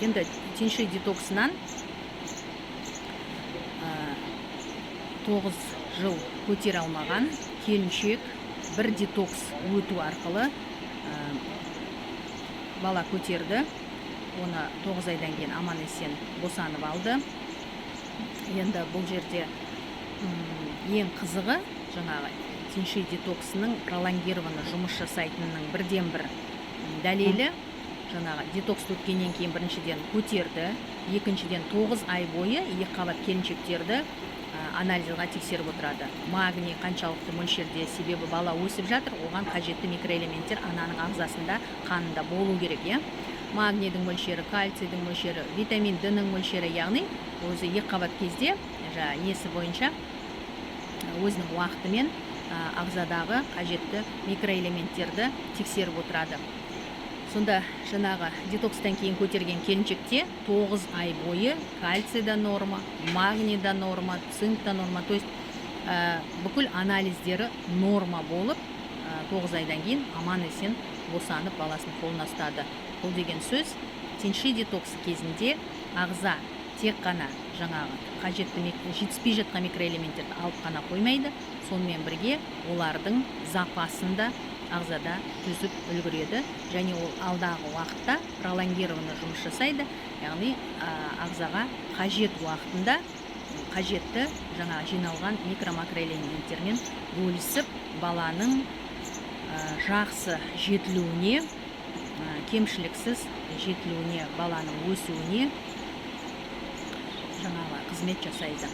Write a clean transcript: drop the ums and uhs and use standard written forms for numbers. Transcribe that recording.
Енді Тяньши детоксынан 9 жыл көтере алмаған келіншек бір детокс өту арқылы бала көтерді. Оны 9 айдан кейін аман есен босанып алды. Енді бұл жерде ең қызығы, жаңағы Тяньши детоксының пролонгированный жұмыс жасайтынының бірден бір дәлелі: жаңағы детокс өткеннен кейін, біріншіден, көтерді, екіншіден, 9 ай бойы екіқабат келіншектерді анализға тексеріп отырады, магний қаншалықты мөлшерде. Себебі бала өсіп жатыр, оған қажетті микроэлементтер ананың ағзасында, қанында болу керек, иә. Магнийдің мөлшері, кальцийдің мөлшері, витамин Д ның мөлшері, яғни өзі екіқабат кезде жаңағы несі бойынша өзінің уақытымен ағзадағы қажетті микроэлементтерді тексеріп отырады. Сонда жаңағы детокстан кейін көтерген келіншекте 9 ай бойы кальций да норма, магний да норма, цинк та норма, то есть бүкіл анализдері норма болып, 9 айдан кейін аман есен босанып, баласын қолына ұстады. Бұл деген сөз, Тяньши детоксы кезінде ағза тек қана жаңағы қажетті жетіспей жатқан микроэлементтерді алып қана қоймайды, сонымен бірге олардың запасын да ағзада түзіп үлгереді және ол алдағы уақытта пролонгированный жұмыс жасайды, яғни ағзаға қажет уақытында қажетті жаңа жиналған микро макроэлементтермен бөлісіп, баланың жақсы жетілуіне, кемшіліксіз жетілуіне, баланың өсуіне жаңағы қызмет жасайды.